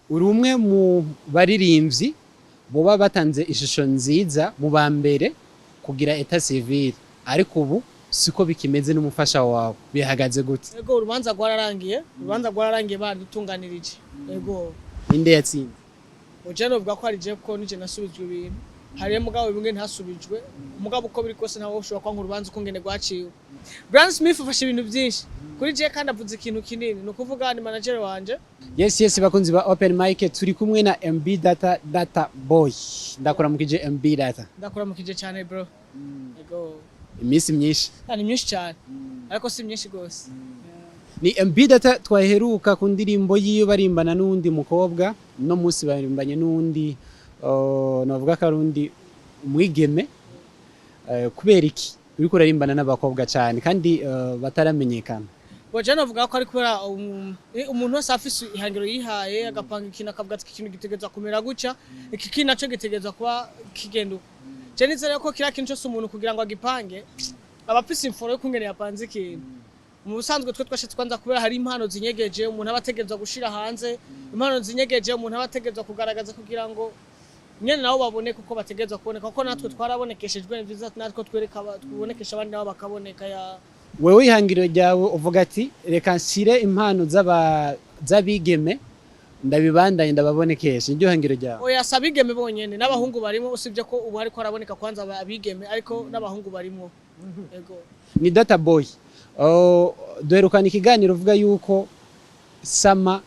Uri umwe mu baririmbyi boba batanze ishusho nziza mu ba mbere kugira état civil, ariko ubu siko bikimeze n'umufasha wawe. Bihagaze gute? Ego, urubanza rwararangiye, urubanza rwararangiye, baradutunganirije, ego. Ninde yatsinze? Uje novuga ko ari je, kuko nije nasubijwe ibintu. Hariyo mugabo bimwe ntasubijwe, mugabo uko biri kose ntawe ushobora kwanka urubanza uko ngene rwaciwe. Brian Smith afashe ibintu byinshi kuri je kandi avuze ikintu kinini, ni ukuvuga ni manager wanje. Yes, bakunzi ba Open Mic, turi kumwe na MB Data, Data Boy. Ndakuramukije, MB Data. Ndakuramukije cyane, bro, ego. Iminsi myinshi. Ni myinshi cyane, ariko si myinshi gose. Ni MB Data twaheruka ku ndirimbo yiwe barimbana n'uwundi mukobwa. No munsi barimbanye n'uwundi, navuga ko ari undi umwigeme. Kubera iki uriko urarimbana n'abakobwa cyane kandi bataramenyekana? Bo, je novuga ko ari kubera umuntu wese afise ihangiro yihaye, agapanga ikintu, akavuga ati: "Iki kintu gitegerezwa kumera gutya, iki kintu naco gitegerezwa kuba kigenda uko." Je nizere ko kiriya kintu cose umuntu kugira ngo agipange aba afise imforo y'ukungene yapanze ikintu. Mu busanzwe twe twashatse kwanza kubera hari impano zinyegeje umuntu aba ategerezwa gushira hanze, impano zinyegeje umuntu aba ategerezwa kugaragaza kugira ngo nyene nabo babone, kuko bategerezwa kuboneka, kuko natwe twarabonekeshejwe. Ni vyiza natwe twereka tubonekesha abandi, nabo bakaboneka ya. Wewe ihangiro ryawe uvuga ati: "Reka nshire impano z'abigeme, ndabibandanye, ndababonekesha." Niryo hangiro ryawe? Oya, si abigeme bonyene, n'abahungu barimo, usibye ko ubu hariko haraboneka kwanza abigeme, ariko n'abahungu barimo, ego. Ni Data Boy. Duherukana ikiganiro uvuga yuko summer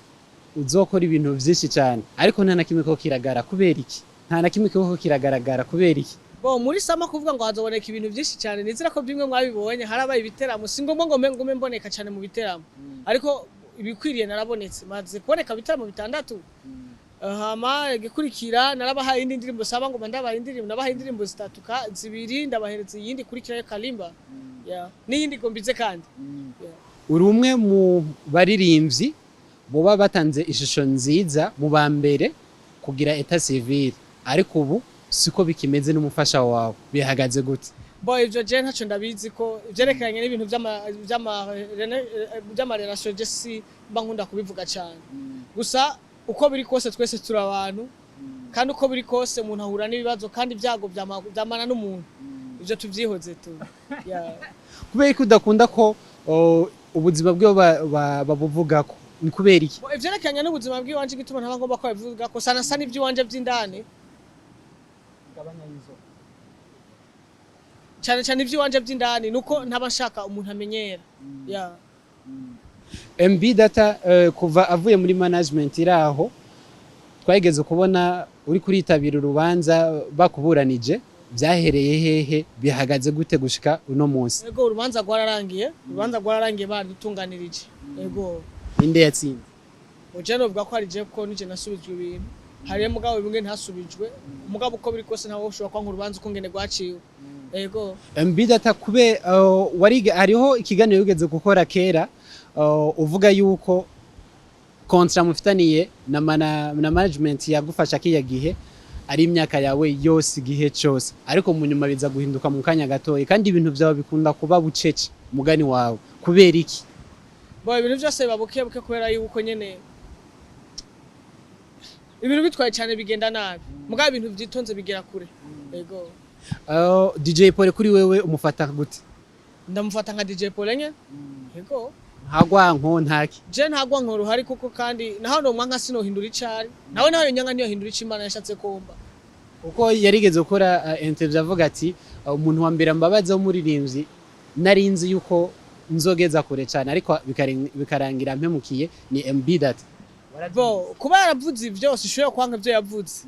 uzokora ibintu vyinshi cyane, ariko nta na kimwe ko kiragara. Kubera iki nta na kimwe ko kiragaragara? Kubera iki? Bo, muri summer kuvuga ngo hazoboneka ibintu byinshi cyane, nizera ko bimwe mwabibonye. Harabaye ibiteramo, si ngombwa ngo ngume mboneka cyane mu biteramo, ariko ibikwiriye narabonetse, maze kuboneka ibiteramo bitandatu. Hama igikurikira narabahaye indi ndirimbo, saba ngo ndabahaye indirimbo, nabahaye indirimbo zitatu ka zibiri, ndabahereza iyindi ikurikirayo Kalimba, yeah. N'iyindi gombize kandi, yeah. Uri umwe mu baririmbyi boba batanze ishusho nziza mu ba mbere kugira état civil, ariko ubu siko bikimeze n'umufasha wawe. Bihagaze gute? Bo, ivyo je ntaco ndabizi ko ivyerekeranye n'ibintu vy'ama relation, je si mba nkunda kubivuga cane. Gusa uko biri kose twese turi abantu, kandi uko biri kose umuntu ahura n'ibibazo, kandi ibyago vyamana n'umuntu. Ivyo tuvyihoze tu, yeah. Kubera ko udakunda ko ubuzima bwiwe babuvugako, ni kubera iki? Bo, ivyerekeranye n'ubuzima bw'iwanje, igituma ntaba ngomba ko babivuga ko sana sana ivy'iwanje vy'indani, cane cane ivy'iwanje vy'indani, nuko ntaba nshaka umuntu amenyera, yeah. MB Data, kuva avuye muri management iraho, twageze kubona uri kuritabira urubanza bakuburanije. Byahereye hehe? Bihagaze gute gushika uno munsi? Ego, urubanza rwararangiye, urubanza rwararangiye, baradutunganirije, ego. Ninde yatsinze? Uje novuga ko ari je, kuko nije nasubijwe ibintu. Hariyo mugabo bimwe ntasubijwe, mugabo uko biri kose ntawe ushobora kwanka urubanza uko ngene rwaciwe, ego. MB Data, kube wariga, hariho ikiganiro wigeze gukora kera, uvuga yuko contrat mufitaniye na management yagufasha kiya gihe ari imyaka yawe yose, igihe cyose, ariko mu nyuma biza guhinduka mu kanya gatoya, kandi ibintu byawe bikunda kuba bucece, mugani wawe. Kubera iki? Bo, ibintu byose biba buke buke, kubera yuko nyene ibintu bitwaye cyane bigenda nabi, mugabo ibintu vyitonze bigera kure, ego. DJ Paul kuri wewe umufata gute? Ndamufata nka DJ Paul nyene, ego. Ntagwanko ntaki? Je ntagwa nkoro kuko kandi naho no mwanka sinohindura icari, nawe nawe nyanga niyo hindura ico Imana yashatse kumba. Kuko yarigeze gukora interview avuga ati: "Umuntu wa mbere mbabaza w'umuririmbyi nari nzi yuko nzogeza kure cyane, ariko bikarangira mpemukiye, ni MB Data." Bo, kuba yaravuze ivyo, sishoboye kwanka ivyo yavuze,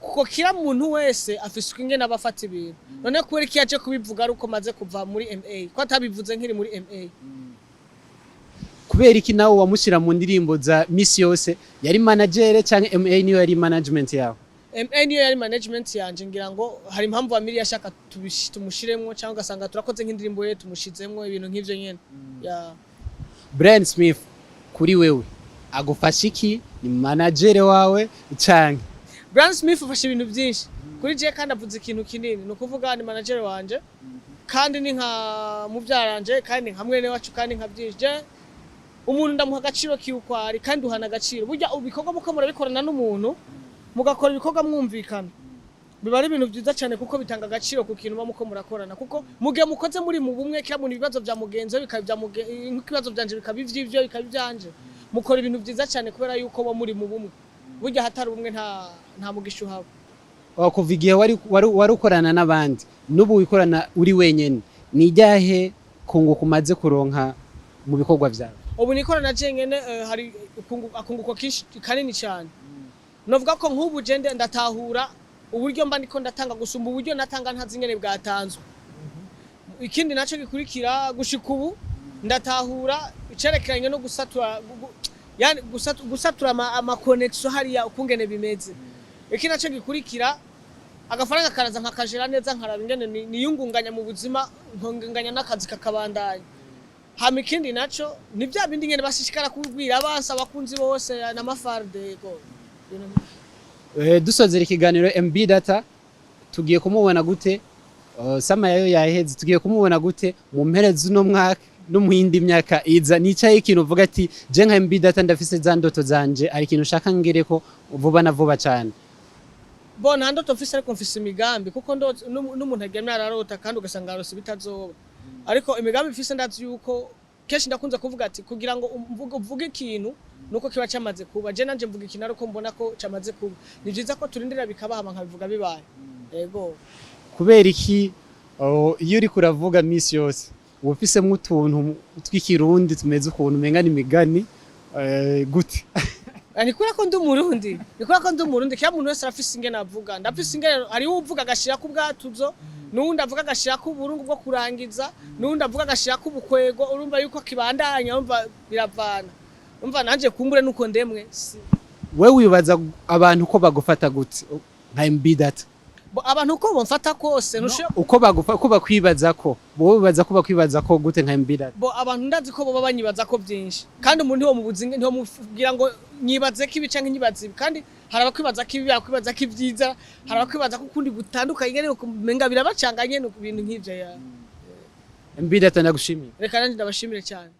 kuko kila muntu wese afise uko ingene aba afata ibintu. None kubera iki yaje kubivuga ari uko maze kuva muri MA, ko atabivuze nkiri muri MA? Kubera iki nawe wamushyira mu ndirimbo za misi yose? Yari manager cyangwa MA niyo yari management yawe? MA niyo yari management yanje. Ngira ngo hari impamvu Amiri yashaka tumushiremwo, cyangwa ugasanga turakoze nk'indirimbo ye tumushizemwo, ibintu nk'ivyo nyene, yeah. Brian Smith kuri wewe agufasha iki? Ni manager wawe canke? Brian Smith afasha ibintu byinshi kuri je kandi avuze ikintu kinini, ni ukuvuga ni manager wanje, kandi ni nka mubyaranje, kandi ni nka mwene wacu, kandi nka byinshi je. Umuntu ndamuha agaciro kiuko ari, kandi uhana agaciro. Burya ibikorwa muko murabikorana n'umuntu, mugakora ibikorwa mwumvikana, biba ari ibintu byiza cyane, kuko bitanga agaciro ku kintu muba muko murakorana, kuko mugihe mukoze muri mu bumwe, kila muntu ibibazo bya mugenzi we bikaba ibya ibibazo byanje bikaba ivy'ivyo, bikaba ivyanje, mukora ibintu byiza cyane kubera yuko bo muri mu bumwe. Burya hatari ubumwe nta mugisha uhaba. Oh, kuva igihe wari ukorana n'abandi n'ubu wikorana uri wenyene, ni iryahe kunguka umaze kuronka mu bikorwa vyawe? Ubu nikorana jenyene, hari akunguko kinshi kanini cyane. Novuga ko nk'ubu je ndatahura uburyo mba ndiko ndatanga gusumba uburyo natanga ntazi ingene bwatanzwe. Ikindi naco gikurikira, gushika ubu ndatahura icerekeranye no gusatura yani gusatura ama connection hariya ukungene bimeze. Ikindi naco gikurikira, agafaranga karaza nkakajera neza, nkaraba ingene niyungunganya mu buzima, nkongunganya n'akazi kakabandanya. Hama ikindi naco ni bya bindi nyene bashishikara kubwira abansi, abakunzi bose n'amafarde go. Dusozera ikiganiro, MB Data tugiye kumubona gute? Sama yayo yaheze, tugiye kumubona gute mu mpera z'uno mwaka no mu yindi myaka iza? Nicaye ikintu uvuga ati: "Je nka MB Data ndafise za ndoto zanje, ari ikintu ushaka ngereko vuba na vuba cyane"? Bo, nta ndoto mfise, ariko mfise imigambi, kuko n'umuntu aryamye ararota, kandi ugasanga arose bitazoba. Ariko imigambi mfise, ndazi yuko kenshi ndakunze kuvuga ati kugira ngo uvuge ikintu nuko kiba cyamaze kuba. Je nanje mvuga ikintu ariko mbona ko cyamaze kuba. Ni byiza ko turindira bikaba, hama nkabivuga bibaye. Yego. Kubera iki, oh, iyo uriko uravuga misi yose uba ufisemwo utuntu tw'ikirundi tumeze ukuntu umenga ni imigani, gute? Ni kubera ko ndi Umurundi, ni kubera ko ndi Umurundi. Kila muntu wese arafise ingene avuga. Ndafise ingene, hariho uvuga agashirako ubwatuzo, n'uwundi avuga agashirako uburungu bwo kurangiza, n'uwundi avuga agashirako ubukwego, urumva yuko kibandanya, urumva biravana. Urumva nanje kumbure nuko ndemwe. Wewe wibaza abantu ko bagufata gute nka MB Data? Bo, abantu uko bomfata kose ntushe. Uko bagufa, uko bakwibaza ko, wowe wibaza ko bakwibaza ko gute nka MB Data? Bo, abantu ndazi ko boba banyibaza ko byinshi, kandi umuntu ntiwo mubuzi, ntiwo mubwira ngo nyibaze ko ibi canke nyibaze ibi. Kandi hari abakwibaza ko ibi, abakwibaza ko ibyiza, hari abakwibaza ko ukundi gutandukanye nyene, umenga birabacanga nyene, ibintu nk'ivyo ya. MB Data, ndagushimiye. Reka nanjye ndabashimire cyane.